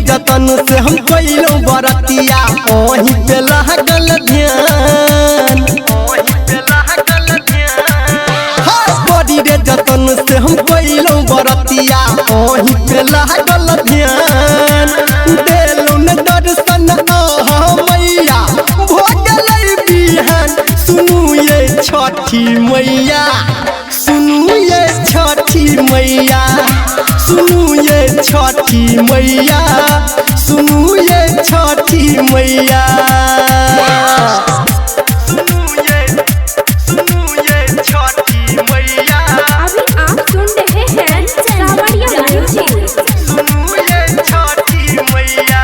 जतन से हम कैलो बरतिया ओही पे लागल ध्यान। बड़ी रे जतन से हम कैलो बरतिया ओही पे लागल ध्यान। देलौं न दर्शन आहा मैया भो गेलै बिहान। सुनू ये छठी मैया, सुनू ये छठी मैया, सुनू ये छठी मैया, सुनू ये छठी मैया। सुनू ये छठी मैया। अभी आप सुन रहे हैं सावरिया म्यूजिक। सुनू ये छठी मैया।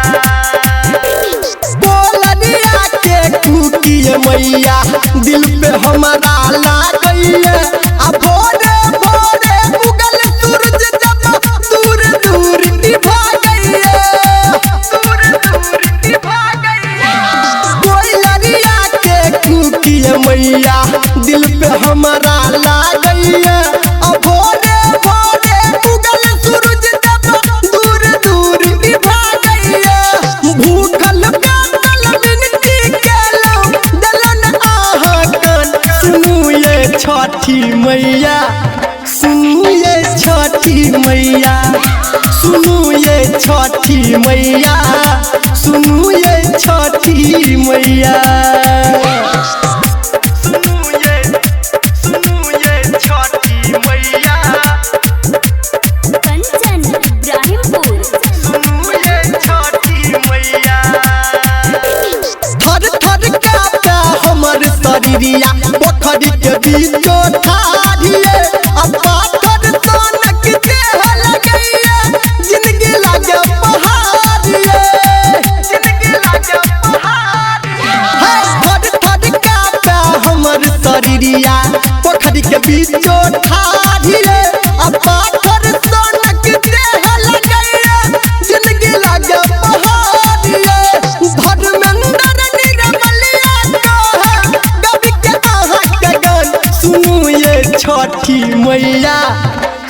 बोलनिया के कुकिए मैया दिल पे हमारा लागैया। आ भोरे भोरे उगल सूरज जब दूर दूर निभा गैया, दूर दूर निभा गैया। कोयलरिया के कुकिए मैया दिल पे हमारा लागैया। आ भोरे भोरे उगल सूरज जब दूर दूर निभा गैया। भूखल प्यासल विनती केलौं देलन आहा कान। सुनू ये छठी मैया, सुनू ये छठी मैया, सुनू ये छठी मैया, सुनू ये छठी मैया। सुनू ये छठी मैया। कंचन इब्राहिमपुर। सुनू ये छठी मैया। थर थर कांपे हमर शरीरिया पोखरी के बीचो ठाढ़िए। अब पाथर सोनक देह लगैया जिंदगी लागे पहाड़िए, जिंदगी लागे पहाड़िए। थर थर कांपे हमर शरीरिया पोखरी के बीचो ठाढ़िए। अब पाथर सोनक देह लगैया जिंदगी लागे पहाड़िए। धर्मेंद्र निर्मलिया कहे गबि के अहाँ के गान। सुनू ये छठी मैया,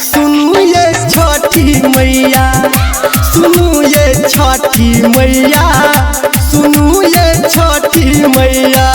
सुनू ये छठी मैया, सुनू ये छठी मैया, सुनू ये छठी मैया।